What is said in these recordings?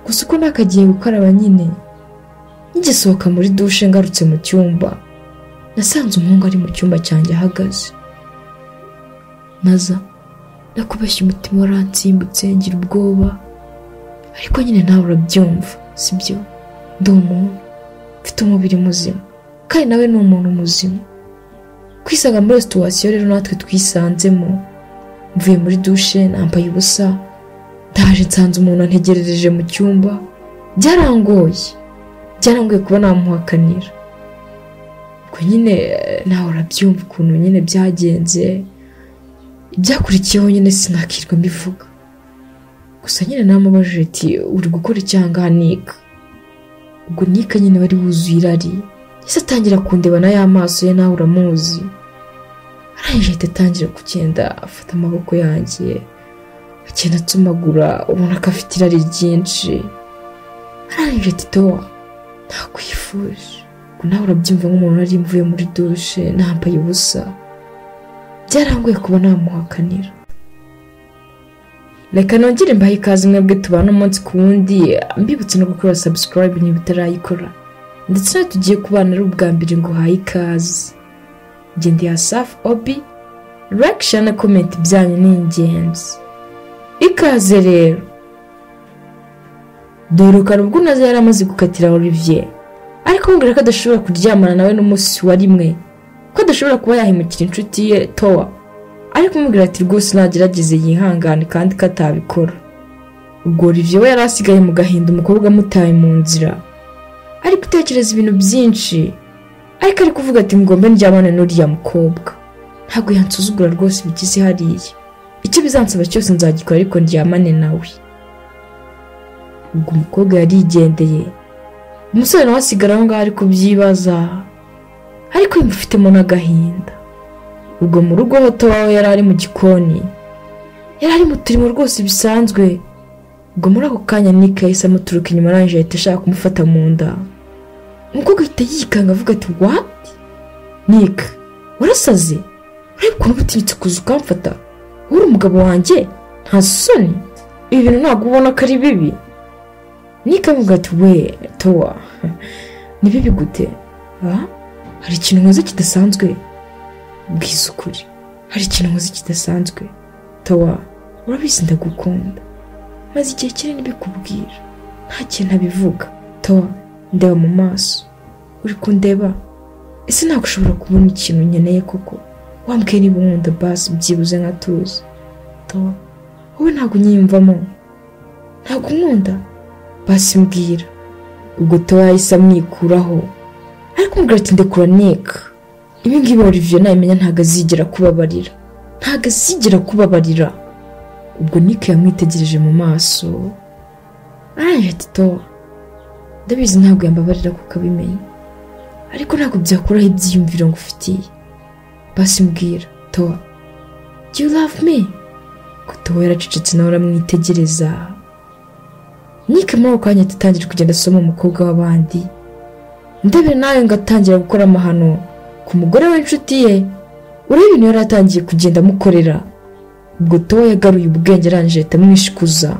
Gusa uko nakagiye gukaraba nyine, ngisohoka muri dushe ngarutse mu cyumba, nasanze umuhungu ari mu cyumba cyanjye ahagaze. Naza nakubeshya, umutima waransimbutse ngira ubwoba, ariko nyine nawe urabyumva, sibyo? Ndi umuntu mfite umubiri muzima, kandi nawe ni umuntu muzima. Kwisanga muri situation rero natwe twisanzemo, mvuye muri dushe nambaye ubusa, ndaje nsanze umuntu antegerereje mu cyumba. Byarangoye kuba namuhakanira. Ubwo nyine nawe urabyumva ukuntu nyine byagenze, ibyakurikiyeho nyine sinakirwa mbivuga. Gusa nyine namubajije ati uri gukora icyanga Nick? Ubwo Nick nyine wari wuzuye irari, yahise atangira kundeba na ya maso ye, nawe uramuzi. Arangije ahita atangira kugenda afata amaboko yanjye, agenda atsumagura, ubona ko afite irari ryinshi. Arangije ati Towa, ntakwifuje. Ubwo nawe urabyumva nk'umuntu nari mvuye muri dushe nambaye ubusa, byarangoye kuba namuhakanira. Reka nongere mbahe ikaze mwebwe tubana umunsi ku wundi, mbibutse no gukora subscribe niba utarayikora, ndetse nawe tugiye kubana ari ubwa mbere ngo uhaye ikaze. Ngende ya Safi Obi, like, share na comment byanyu ni ingenzi. Ikaze rero. Dorukana ubwo Naza yari amaze gukatira Olivier, ariko amubwira ko adashobora kuryamana nawe n'umunsi wa rimwe, ko adashobora kuba yahemukira inshuti ye Towa. Ariko amubwira ati rwose nagerageze yihangane kandi ko atabikora. Ubwo Olivier we yari asigaye mu gahinda, umukobwa amutaye mu nzira, ari gutekereza ibintu byinshi, ariko ari kuvuga ati ngombe ndyamane n'uriya mukobwa, ntabwo yansuzugura rwose bigize hariya, icyo bizansaba cyose nzagikora ariko ndyamane nawe. Ubwo umukobwa yarigendeye, umusore nawe asigara aho ngaho ari kubyibaza, ariko yumva afitemo n'agahinda. Ubwo mu rugo ho Towa yari ari mu gikoni, yari ari mu turimo rwose bisanzwe. Ubwo muri ako kanya Nick yahise amuturuka inyuma, arangije ahita ashaka kumufata mu nda. Umukobwa ahita yikanga avuga ati what? Nick, warasaze? Urebe ukuntu utinyutse kuza ukamfata, uri umugabo wanjye, nta soni, ibi bintu ntabwo ubona ko ari bibi? Nick avuga ati we Towa, ni bibi gute? Hari ikintu nkoze kidasanzwe? Bwiza ukuri, hari ikintu nkoze kidasanzwe? Towa, urabizi ndagukunda, maze igihe kinini bikubwira, nta kintu abivuga. Towa, ndeba mu maso, uri kundeba? Ese ntabwo ushobora kubona ikintu nkeneye koko? Wambwiye niba unkunda basi byibuze nkatuza. Towa, wowe ntabwo unyiyumvamo, ntabwo unkunda, basi mbwira. Ubwo Towa yahise amwikuraho, ariko amubwira ati ndekura Nick, ibi ngibi Olivier nabimenya ntabwo azigera kubabarira, ntabwo azigera kubabarira. Ubwo Nick yamwitegereje mu maso, arangije ati Towa, ndabizi ntabwo yambabarira kuko abimenya, ariko ntabwo byakuraho ibyiyumviro ngufitiye, basi mbwira Towa, do you love me? Ko Towa yaracecetse nawe aramwitegereza. Nick muri ako kanya atangira kugenda asoma umukobwa w'abandi, ndebe nawe ngo atangira gukora amahano ku mugore w'inshuti ye, urebe ibintu yari atangiye kugenda amukorera. Ubwo Towa yagaruye ubwenge, arangije ahita amwishikuza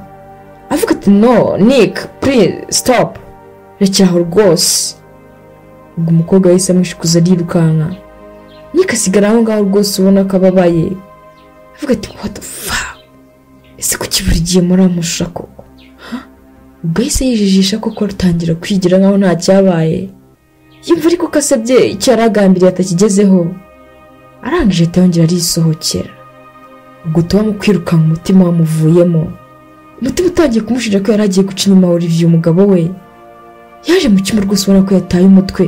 avuga ati no Nick, please stop, rekera aho rwose. Ubwo umukobwa yahise amwishikuza arirukanka, Nick asigara aho ngaho rwose ubona ko ababaye, avuga ati what the fuck, ese kuki buri gihe muramusha koko? Ubwo yahise yijijisha koko, atangira kwigira nkaho nta cyabaye, yumva ariko ko asabye icyo yari agambiriye atakigezeho, arangije ahita yongera arisohokera. Ubwo Towa mu kwirukanka umutima wamuvuyemo, umutima utangiye kumushinja ko yari agiye guca inyuma Olivier umugabo we. Yaje mu cyumba rwose ubona ko yataye umutwe,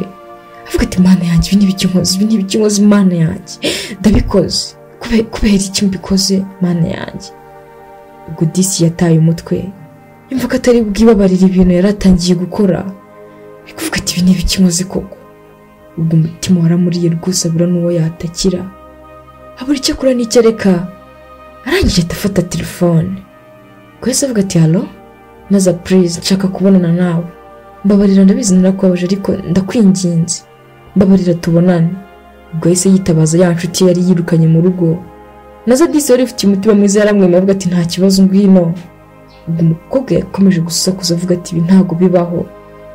avuga ati Mana yanjye, ibi ni ibiki nkoze, ibi ni ibiki nkoze, Mana yanjye ndabikoze kubera iki mbikoze, Mana yanjye. Ubwo disi yataye umutwe, yumva ko atari bwibabarire ibintu yari atangiye gukora, ari kuvuga ati ibi ni ibiki nkoze koko. Ubwo umutima waramuriye rwose, abura n'uwo yatakira, abura icyo akora n'icyo areka. Arangije ahita afata telefone, ubwo yahise avuga ati halo Naza, please nshaka kubonana nawe, mbabarira ndabizi narakubabaje ariko ndakwinginze, mbabarira tubonane. Ubwo yahise yitabaza ya nshuti yari yirukanye mu rugo. Naza disi wari ufite umutima mwiza yaramwemeye avuga ati nta kibazo ngwino. Ubwo umukobwa yakomeje gusakuza avuga ati ibi ntabwo bibaho,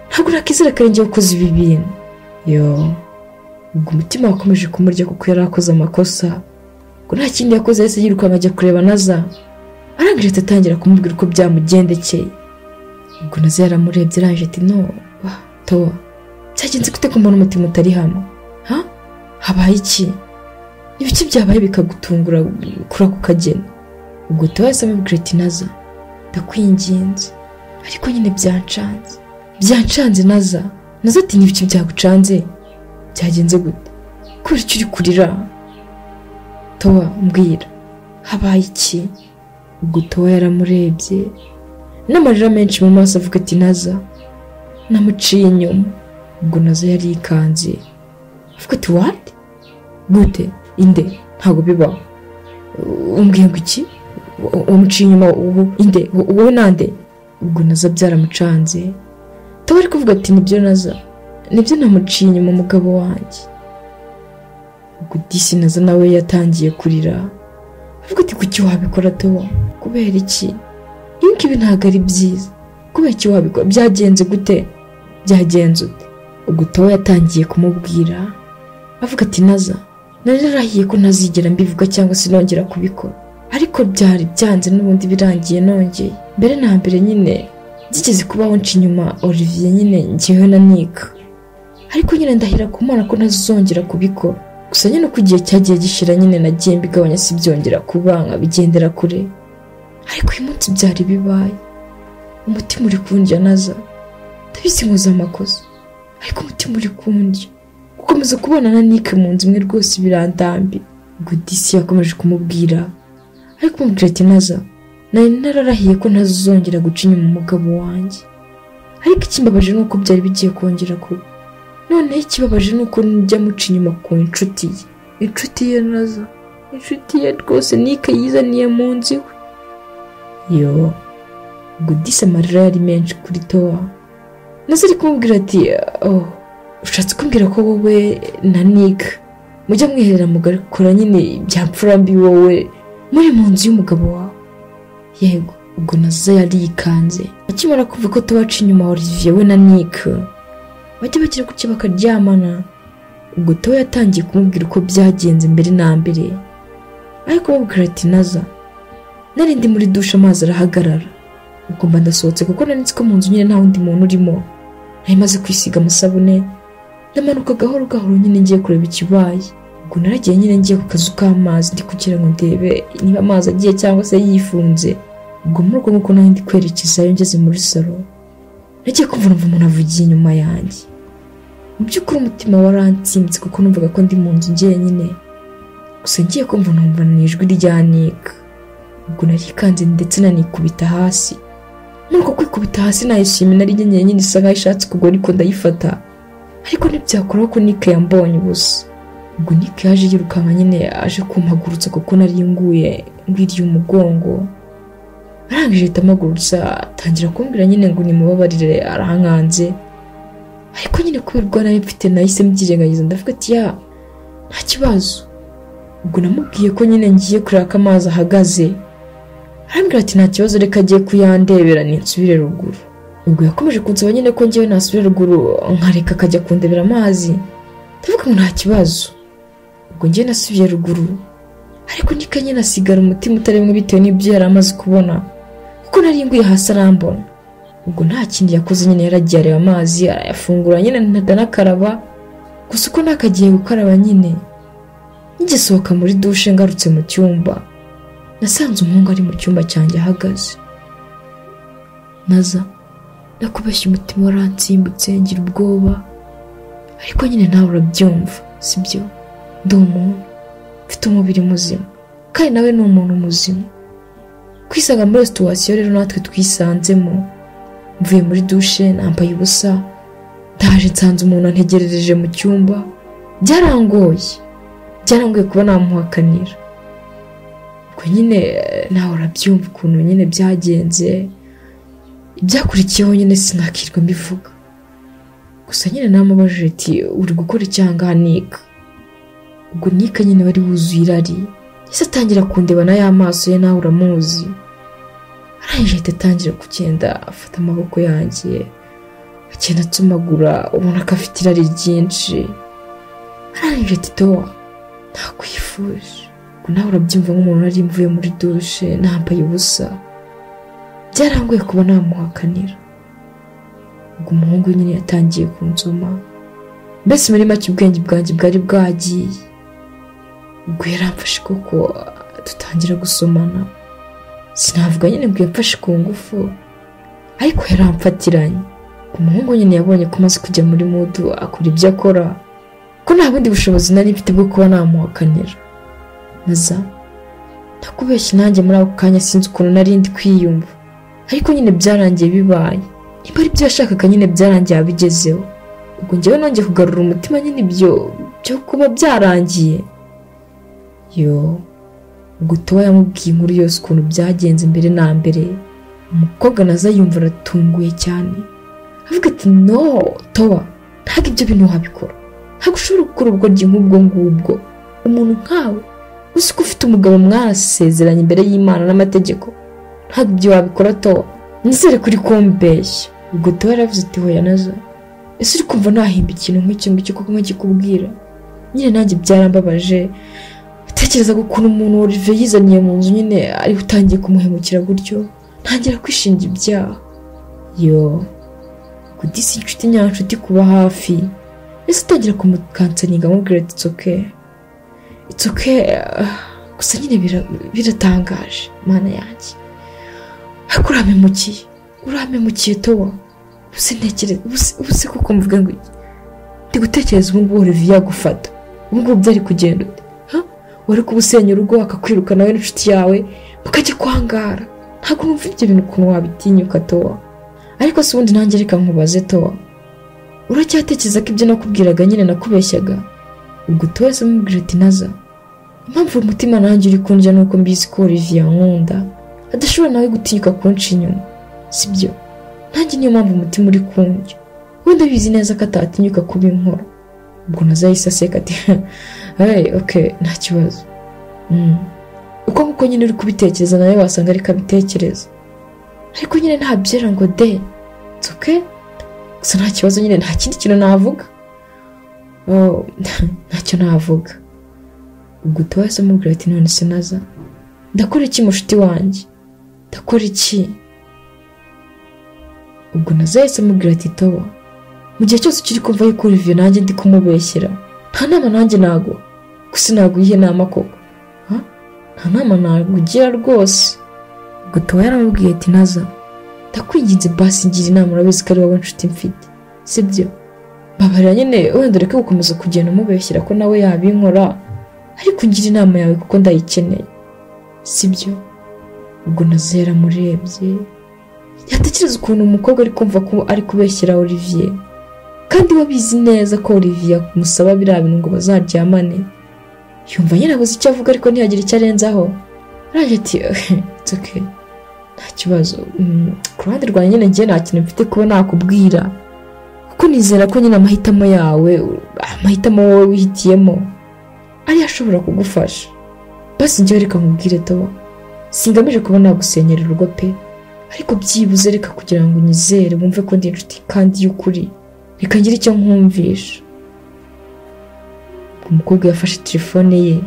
ntabwo nakizera ko ari njye wakoze ibi bintu. Yo, ubwo umutima wakomeje kumurya kuko yari akoze amakosa. Ngo nta kindi yakoze yahise yirukanka ajya kureba Naza, arangije atangira kumubwira uko byamugendekeye. Ubwo Naza yaramurebye arangije ati no Towa, byagenze gute ko mbona umutima utari hamwe? Ha, habaye iki? Ibiki byabaye bikagutungura kuri ako kageni? Ubwo Towa yahise amubwira ati Naza, ndakwinginze, ariko nyine byancanze, byancanze Naza. Naza ati n'ibiki byagucanze? Byagenze gute? Kubera icyo uri kurira? Towa mbwira, habaye iki? Ubwo Towa yaramurebye n'amarira menshi mu maso avuga ati Naza, namuciye inyuma. Ubwo Naza yarikanze avuga ati what? Gute? Inde? Ntabwo bibaho. Umbwiye ngo iki? Wamuciye inyuma ubu inde? Wowe nande? Ubwo Naza byaramucanze. Towa ari kuvuga ati nibyo Naza, nibyo namuciye inyuma umugabo wanjye. Ubwo disi Naza nawe yatangiye kurira avuga ati kuki wabikora Towa? Kubera iki? Ibi ntabwo ari byiza. Kubera iki wabikora? Byagenze gute? Byagenze ute? Ubwo Towa yatangiye kumubwira avuga ati Naza, nari narahiye ko ntazigera mbivuga cyangwa se nongera kubikora, ariko byari byanze n'ubundi birangiye nongeye. Mbere na mbere nyine byigeze kubaho nca inyuma Olivier nyine njyewe na Nick, ariko nyine ndahira ku Mana ko ntazongera kubikora. Gusa nyine uko igihe cyagiye gishira nyine nagiye mbigabanya sibyongera kuba nkabigendera kure, ariko uyu munsi byari bibaye. Umutima uri kundya Naza, ndabizi nkoze amakosa, ariko umutima uri kundya. Gukomeza kubona na Nick mu nzu imwe rwose birandambi. Ubwo disi yakomeje kumubwira ariko kumubwira ati Naza, nari nararahiye ko ntazongera guca inyuma umugabo wanjye, ariko ikimbabaje ni uko byari bigiye kongera kuba. Noneho ikibabaje ni uko njya muca inyuma ku inshuti ye, inshuti ye Naza, inshuti ye rwose Nick yizaniye mu nzu iwe. Yo, ubwo disi amarira yari menshi kuri Towa. Naza ari kumubwira ati oh, ushatse kumbwira ko wowe na Nick mujya mwiherera mugakora nyine bya mfura mbi wowe muri mu nzu y'umugabo wawe? Yego. Ubwo Naza yarikanze akimara kumva ko Towa aca inyuma Olivier we na Nick bajya bagira kuki bakaryamana. Ubwo Towa yatangiye kumubwira uko byagenze mbere na mbere, ariko kumubwira ati Naza, nari ndi muri dushe amazi arahagarara, ubwo mba ndasohotse kuko nari nzi ko mu nzu nyine nta wundi muntu urimo. Nari maze kwisiga amasabune, ndamanuka gahoro gahoro nyine ngiye kureba ikibaye. Ubwo naragiye nyine ngiye ku kazu k'amazi ndi kugira ngo ndebe niba amazi agiye cyangwa se yifunze. Ubwo muri ubwo nguko nari ndi kwerekezayo ngeze muri salo, nagiye kumva numva umuntu avugiye inyuma yanjye. Mu by'ukuri umutima warantsimbye kuko numvaga ko ndi mu nzu njyenyine. Gusa ngiye kumva numva ni ijwi rya Nick. Ubwo narikanze ndetse nanikubita hasi. Muri uko kwikubita hasi nayishimye nari nkenyeye nyine isa nkaho ishatse kugwa ariko ndayifata, ariko ntibyakora ko Nick yambonye ubusa. Ubwo Nick yaje yirukanka nyine aje kumpagurutsa kuko nari nguye ngwiriye umugongo. Arangije ahita amagurutsa atangira kumbwira nyine ngo nimubabarire arankanze, ariko nyine kubera ubwo nari mfite nahise mbyirengagiza ndavuga ati ya nta kibazo. Ubwo namubwiye ko nyine ngiye kureba ko amazi ahagaze, arambwira ati nta kibazo reka agiye kuyandebera ninsubire ruguru. Ubwo yakomeje kunsaba nyine ko ngewe nasubira ruguru nkareka akajya kundebera amazi, ndavuga ngo nta kibazo. Ubwo ngewe nasubiye ruguru, ariko Nick nyine asigara umutima utaremwe bitewe n'ibyo yari amaze kubona, kuko nari nguye hasi arambona. Ubwo nta kindi yakoze nyine yaragiye areba amazi arayafungura nyine ndanakaraba, gusa uko nakagiye gukaraba nyine ngisohoka muri dushe ngarutse mu cyumba, nasanze umuhungu ari mu cyumba cyanjye ahagaze. Naza, nakubeshye umutima waransimbutse ngira ubwoba, ariko nyine nawe urabyumva sibyo? Ndi umuntu mfite umubiri muzima kandi nawe ni umuntu muzima. Kwisanga muri situation rero natwe twisanzemo, mvuye muri dushe nambaye ubusa, ndaje nsanze umuntu antegerereje mu cyumba. Byarangoye kuba namuhakanira. Ubwo nyine nawe urabyumva ukuntu nyine byagenze, ibyakurikiyeho nyine sinakirwa mbivuga. Gusa nyine namubajije ati uri gukora icyanga Nick? Ubwo Nick nyine wari wuzuye irari, yahise atangira kundeba na ya maso ye nawe uramuzi. Arangije ahita atangira kugenda afata amaboko yanjye, agenda atumagura, ubona ko afite irari ryinshi. Arangije ati Towa nakwifuje. Ubwo nawe urabyumva nk'umuntu nari mvuye muri dushe nambaye ubusa, byarangoye kuba namuhakanira. Ubwo umuhungu nyine yatangiye kunsoma, mbese muri make ubwenge bwanjye bwari bwagiye. Ubwo yaramfashe koko dutangira gusomana, sinavuga nyine ngo yamfashe ku ngufu, ariko yaramfatiranye. Umuhungu nyine yabonye ko amaze kujya muri mudu akora ibyo akora, ko nta bundi bushobozi nari mfite bwo kuba namuhakanira. Naza ndakubeshya nanjye muri ako kanya sinzi ukuntu nari ndi kwiyumva, ariko nyine byarangiye bibaye. Niba ari byo yashakaga nyine byarangiye abigezeho. Ubwo njyewe nongeye kugarura umutima nyine ibyo byo kuba byarangiye. Yo, ubwo Towa yamubwiye inkuru yose ukuntu byagenze mbere na mbere. Umukobwa naza yumva aratunguye cyane, avuga ati no Towa, ntabwo ibyo bintu wabikora, ntabwo ushobora gukora ubugoryi nk'ubwo ngubwo. Umuntu nkawe uzi ko ufite umugabo mwasezeranye imbere y'Imana n'amategeko, ntabwo ibyo wabikora Towa, nizere kuri kumbeshya. Ubwo Towa yaravuze ati hoya Naza, ese uri kumva nahimba ikintu nk'icyo ngicyo koko nkakikubwira? Nyine nanjye byarambabaje, tekerezaga ukuntu umuntu Olivier yizaniye mu nzu nyine ari utangiye kumuhemukira gutyo, ntangira kwishinja ibyaha. Yo, kudisi inshuti nyanshuti kuba hafi, ese utangira kumukansaninga amubwira ati it's okay, it's okay. Gusa nyine biratangaje Mana yanjye, ariko urampemukiye, urampemukiye Towa. Ubuse ntekereza, ubuse koko mvuga ngo ndi gutekereza ubu ngubu Olivier yagufata, ubu ngubu byari kugenda ute? Wari kubusenya urugo akakwirukana we n'inshuti yawe mukajya kwangara. Ntabwo numva ibyo bintu ukuntu wabitinyuka Towa. Ariko se ubundi nanjye reka nkubaze Towa, uracyatekereza ko ibyo nakubwiraga nyine nakubeshyaga? Ubwo Towa yahise amubwira ati Naza, impamvu umutima nanjye uri kundya nuko mbizi ko Olivier ankunda, adashobora nawe gutinyuka kunca inyuma, sibyo? Nanjye niyo mpamvu umutima uri kundya, wenda bizi neza ko atatinyuka kubinkora. Ubwo Naza yahise aseka ati hey, okay, nta kibazo. Uko nguko nyine uri kubitekereza nawe wasanga ariko abitekereza, ariko nyine ntabyera ngo de it's okay. Gusa nta kibazo nyine, nta kindi kintu navuga, oh, ntacyo navuga. Ubwo Towa yahise amubwira ati none se Naza, ndakora iki mushuti wanjye, ndakora iki? Ubwo Naza yahise amubwira ati Towa, mu gihe cyose ukiri kumva yuko Olivier nanjye ndi kumubeshyera, nta nama nanjye naguha. Gusa naguha inama koko? Nta nama nagugira rwose. Ubwo Towa yaramubwiye ati Naza, ndakwinginze basi ngira inama, urabizi ko ari wowe nshuti mfite, sibyo? Mbabarira nyine wenda ureke gukomeza kugenda umubeshyera ko nawe yabinkora, ariko ngira inama yawe kuko ndayikeneye, sibyo? Ubwo Naza yaramurebye, yatekereza ukuntu umukobwa ari kumva ko ari kubeshyera Olivier, kandi wabizi neza ko Olivier amusaba biriya bintu ngo bazaryamane. Yumva nyine abuze icyo avuga ariko ntiyagira icyo arenzaho. Arangije ati it's okay, nta kibazo. Ku ruhande rwanjye nyine njye nta kintu mfite kuba nakubwira, kuko nizera ko nyine amahitamo yawe, amahitamo wowe wihitiyemo ariyo ashobora kugufasha. Basi njyewe reka nkubwire Towa, singamije kuba nagusenyera urugo pe, ariko byibuze reka kugira ngo unyizere wumve ko ndi inshuti kandi y'ukuri, reka ngire icyo nkumvisha. Umukobwa yafashe telefone ye,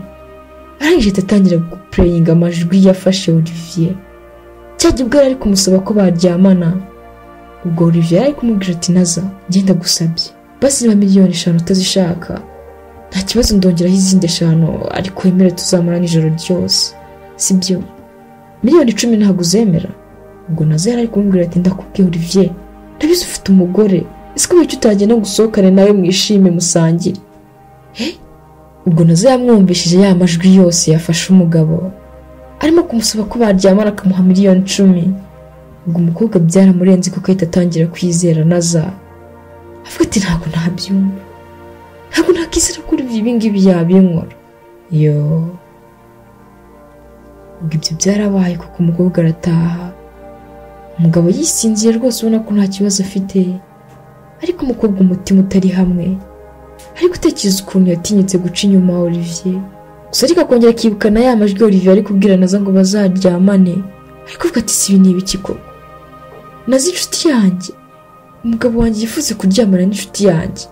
arangije atangira gupureyinga amajwi yafashe Olivier. Cyagiye ubwo yari ari kumusaba ko baryamana. Ubwo Olivier yari kumubwira ati Naza, ngenda gusabye, basi niba 5 miliyoni utazishaka nta kibazo, ndongeraho izindi 5 ariko wemere tuzamara nijoro ryose, sibyo? 10 miliyoni ntabwo uzemera? Ubwo Naza yari ari kumubwira ati ndakubwiye Olivier, ndabizi ufite umugore, ese ko icyo utagenda gusohokane nawe mwishime musangire? Ubwo Naza yamwumvishije ya majwi yose yafashe umugabo arimo kumusaba ko baryamana akamuha 10 miliyoni. Ubwo umukobwa byaramurenze kuko ahita atangira kwizera Naza, avuga ati ntabwo nabyumva, ntabwo nakizera ko Olivier ibi ngibi yabinkora. Yo, ubwo ibyo byarabaye kuko umukobwa arataha, umugabo yisinziye rwose ubona ko nta kibazo afite, ariko umukobwa umutima utari hamwe, ariko utekereza ukuntu yatinyutse guca inyuma Olivier. Gusa ariko akongera akibuka na ya majwi Olivier ari kubwira Naza ngo bazaryamane, Ariko uvuga ati si ibi ni ibiki koko, nazi inshuti yanjye, umugabo wanjye yifuza kuryamana n'inshuti yanjye.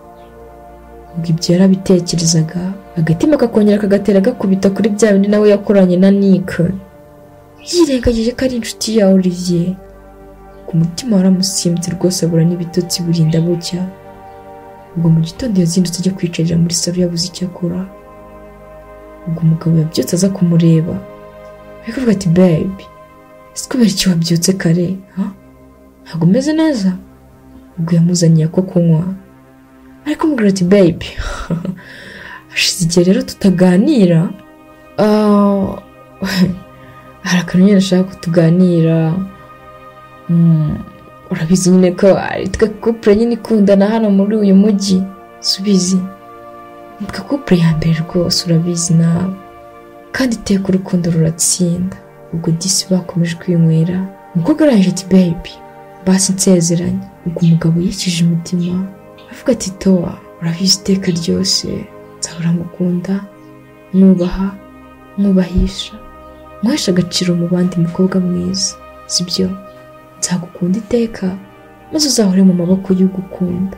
Ubwo ibyo yarabitekerezaga, agatima kakongera kagatera gakubita kuri bya bindi nawe yakoranye na Nick, yirengagije ko ari inshuti ya Olivier. Ku mutima waramusimbutse rwose, abura n'ibitotsi burinda bucya. Ubwo mu gitondo yazindutse ajya kwicarira muri salo, yabuze icyo akora. Ubwo umugabo yabyutse aza kumureba, ariko avuga ati babe, ese kubera iki wabyutse kare, ha? Ntabwo umeze neza? Ubwo yamuzaniye ako kunywa, ariko amubwira ati babe, hashize igihe rero tutaganira, hari akantu nyine nashaka ko tuganira. Urabizi nyine ko ari twe couple nyine ikundana hano muri uyu mujyi, subizi ni twe couple ya mbere rwose, urabizi nawe, kandi iteka urukundo ruratsinda. Ubwo disi bakomeje kwinywera, umukobwa arangije ati baby, basi nsezeranye. Ubwo umugabo yikije umutima avuga ati Towa, urabizi iteka ryose nzahora ngukunda, nubaha, mwubahisha, nywesha agaciro mu bandi, mukobwa mwiza, sibyo? Nzagukunda iteka, maze uzahore mu maboko y'ugukunda.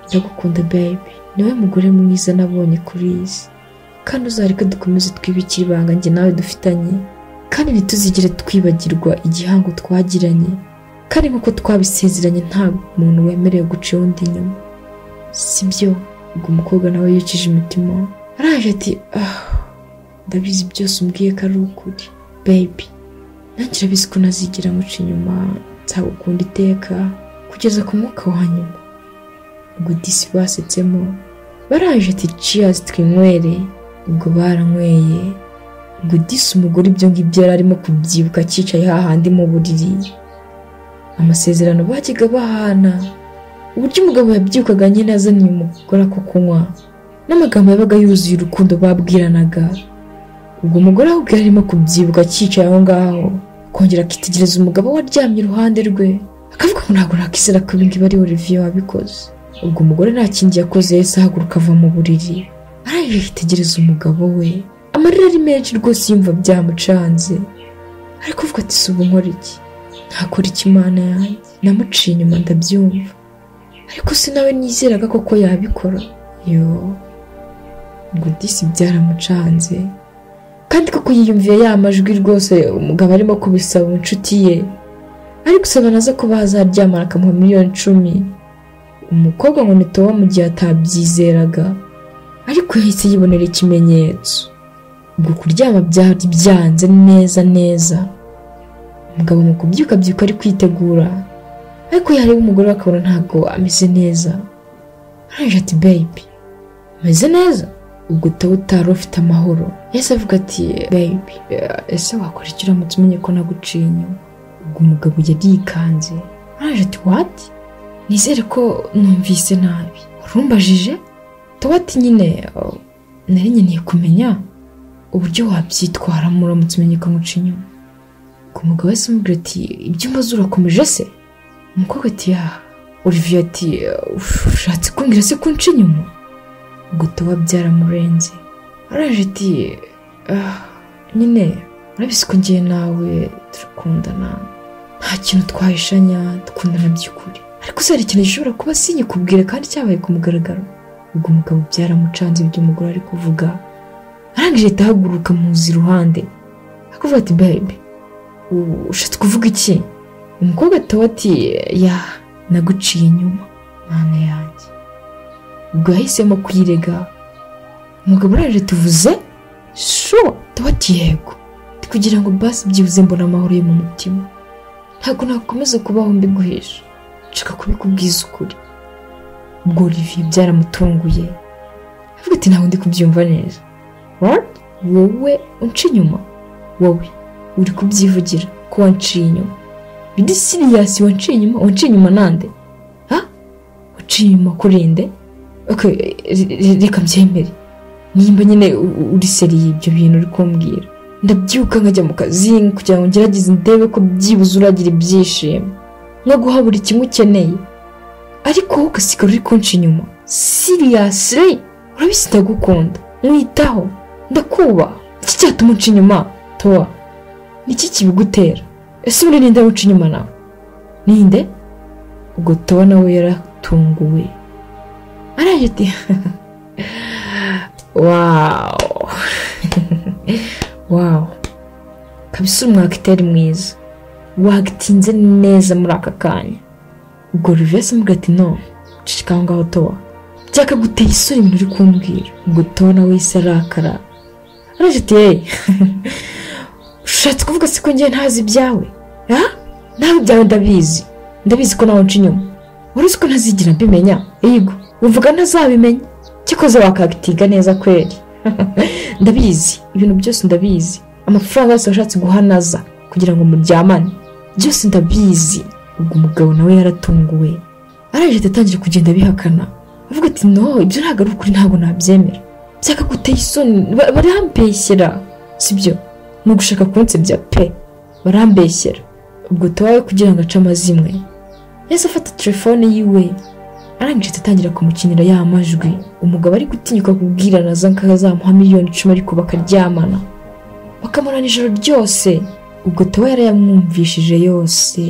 Ndagukunda baby, niwe mugore mwiza nabonye kuri iyi si, kandi uzareke dukomeze twibikire ibanga njye nawe dufitanye, kandi ntituzigere twibagirwa igihango twagiranye, kandi nk'uko twabisezeranye nta muntu wemerewe guca undi inyuma, sibyo? Ubwo umukobwa nawe yikije imitima, araje ati ndabizi byose umbwiye ko ari ukuri baby, nanjye urabizi ko ntazigera nkuca inyuma, nzagukunda iteka kugeza ku mwuka wa nyuma. Ubwo disi basetsemo, baraje ati cheers twinywere. Ubwo baranyweye. Ubwo disi umugore ibyo ngibyo yari arimo kubyibuka akicaye hahandi mu buriri, amasezerano bajyaga bahana, uburyo umugabo yabyukaga nyine azaniye umugore ako kunywa, n'amagambo yabaga yuzuye urukundo babwiranaga. Ubwo umugore ahubwo yari arimo kubyibuka akicaye aho ngaho, akongera akitegereza umugabo we aryamye iruhande rwe, akavuga ngo ntabwo nakizera ko ibi ngibi ari Olivier wabikoze. Ubwo umugore nta kindi yakoze, yahise ahaguruka ava mu buriri, arangije yitegereza umugabo we, amarira ari menshi rwose, yumva byamucanze, ariko avuga ati si ubu nkora iki, ntakora iki Imana yanjye, namuciye inyuma ndabyumva, ariko se nawe nizeraga koko yabikora. Yo, ubwo disi byaramucanze, kandi koko yiyumviye ya majwi rwose umugabo arimo kubisaba inshuti ye, ari gusaba naza ko bazaryamana akamuha 10,000,000. Umukobwa ngo ni Towa mu gihe atabyizeraga, ariko yahise yibonera ikimenyetso. Ubwo kuryama byari byanze neza neza. Umugabo mu kubyuka byuka ari kwitegura, ariko yareba umugore we akabona ntabwo ameze neza. Arangije ati baby, ameze neza? Ubwo Towa utari ufite amahoro, yahise avuga ati baby, ese wakora iki uramutse umenye ko naguciye inyuma? Ubwo umugabo yarikanze, arangije ati what? Nizere ko numvise nabi, warumbajije? Towa ati nyine nari nkeneye kumenya uburyo wabyitwaramo uramutse umenye ko nkuca inyuma. Ubwo umugabo wese amubwira ati ibyo mbaza urakomeje se? Umukobwa ati ya. Olivier ati ushatse kumbwira se ko nca inyuma? Ubwo Towa byaramurenze, araje ati nyine urabizi ko njye nawe turakundana, nta kintu twahishanya, dukundana by'ukuri, ariko se hari ikintu gishobora kuba sinyikubwire kandi cyabaye ku mugaragaro. Ubwo umugabo byaramucanze ibyo umugore ari kuvuga, arangije ahita ahaguruka muzi iruhande, akavuga ati baby, ushatse kuvuga iki? Umukobwa Towa ati ya, naguciye inyuma mana yanjye. Ubwo yahisemo kwirega. Umugabo araje tuvuze sure? Towa ati yego, kugira ngo basi byibuze mbone amahoro yo mu mutima, ntabwo nakomeza kubaho mbiguhisha, nshaka kubikubwiza ukuri. Ubwo Olivier byaramutunguye, avuga ati ntabwo ndi kubyumva neza. What? Wowe unca inyuma? Wowe uri kubyivugira ko wanciye inyuma? Bidi serious, wanciye inyuma? Wanciye inyuma nande? Ha? Wanciye inyuma kuri nde? Okay, reka mbyemere, nimba nyine uri seriye ibyo bintu uri kumbwira, ndabyuka nkajya mu kazi kugira ngo ngerageze ndebe ko byibuze uragira ibyishimo, nkaguha buri kimwe ukeneye, ariko wowe ugasigara uri kunca inyuma. Seriously, urabizi ndagukunda, nkwitaho, ndakubaha, iki cyatuma unca inyuma Towa? Niki kibigutera? Ese uri ninde uca inyuma nawe? Ninde? Ubwo Towa nawe yaratunguwe, araje ati wow wow, kabisa umwakiteri mwiza, wagitinze neza muri aka kanya. Ubwo Olivier amubwira ati no, ceceka aho ngaho Towa, byakaguteye isoni ibintu uri kumbwira. Ubwo Towa nawe yahise arakara, araje ati hey, ushatse kuvuga se ko ngiye ntazi ibyawe? Nawe ibyawe ndabizi, ndabizi ko nawe nca inyuma, wari uzi ko ntazigira mbimenya? Yego, uvuga ntazabimenya, cyakoze wakagitiga neza kweri. Ndabizi ibintu byose, ndabizi amafaranga yose washatse guhanaza kugira ngo muryamane, byose ndabizi. Ubwo umugabo nawe yaratunguwe, araje atangira kugenda abihakana, avuga ati no, ibyo ntabwo ari ukuri, ntabwo nabyemera, byakaguteye isoni, barambeshyera, sibyo, ni ugushaka kunsebya pe, barambeshyera. Ubwo Towa kugira ngo ace amazimwe, yahise afata telefone yiwe, arangije atangira kumukinira ya majwi. Umugabo ari gutinyuka kubwira Naza ko azamuha 10,000,000 ariko bakaryamana, bakamurana ijoro ryose. Ubwo Towa yarayamwumvishije yose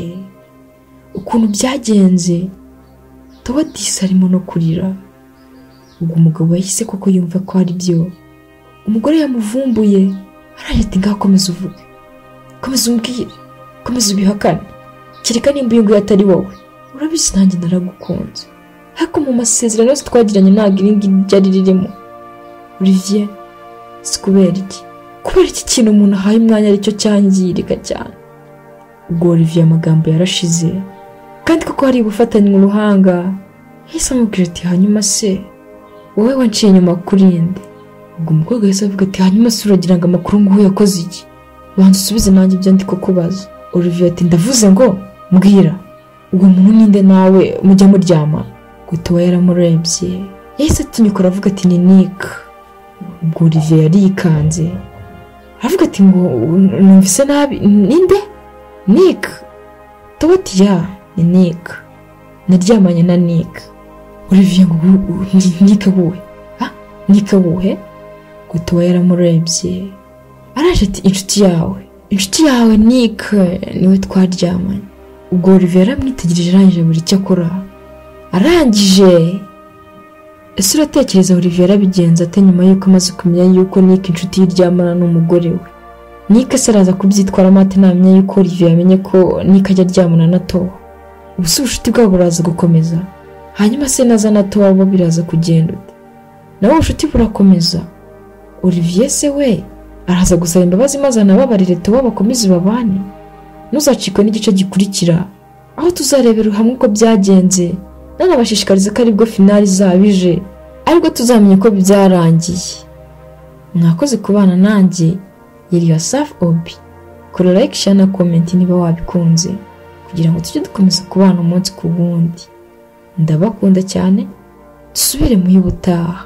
ukuntu byagenze. Towa disi arimo no kurira. Ubwo umugabo yahise koko yumva ko ari byo umugore yamuvumbuye, araje ati ngaho komeza uvuge, komeza umbwire, komeza ubihakane, kereka nimba uyu nguyu atari wowe, urabizi nanjye naragukunze, ariko mu masezerano yose twagiranye ntabwo iri ngiri ryari ririmo. Olivier, si kubera iki? Kubera iki kintu umuntu ahaye umwanya aricyo cyangirika cyane? Ubwo Olivier amagambo yarashize, kandi koko hari ubufatanye mu ruhanga. Yahise amubwira ati hanyuma se wowe wanciye inyuma kuri nde? Ubwo umukobwa yahise avuga ati hanyuma se uragira ngo amakuru nguhu yakoze iki? Banza usubize nanjye ibyo ndi kukubaza. Olivier ati ndavuze ngo mbwira uwo muntu ninde nawe mujya muryama? Towa yaramurebye, yahise atinyuka aravuga ati ni Nick. Ubwo Olivier yarikanze, aravuga ati ngo numvise nabi, ninde? Nick? Towa ati ya, ni Nick, naryamanye na Nick. Olivier ngo Nick wuhe? Nick wuhe? Towa yaramurebye, araje ati inshuti yawe, inshuti yawe Nick niwe twaryamanye. Ubwo Olivier yaramwitegereje, arangije buri icyo akora, arangije. Ese uratekereza Olivier yarabigenza ate nyuma y'uko amaze kumenya yuko Nick inshuti yiryamana n'umugore we? Nick se araza kubyitwaramo ate namenya yuko Olivier yamenye ko Nick ajya aryamana na Towa? Ubu se ubucuti bwabo buraza gukomeza? Hanyuma se naza na Towa bo biraza kugenda ute? Nabo ubucuti burakomeza? Olivier se we araza gusaba imbabazi maze anababarire Towa bakomeze babane? Ntuzacikwe n'igice gikurikira, aho tuzarebera hamwe uko byagenze. Nanabashishikariza ko aribwo finali izabije, aribwo tuzamenya ko byarangiye. Mwakoze kubana nanjye, yari Yosaf Obi. Kora like, share na comment niba wabikunze, kugira ngo tujye dukomeza kubana umunsi ku wundi. Ndabakunda cyane, dusubire mu y'ubutaha.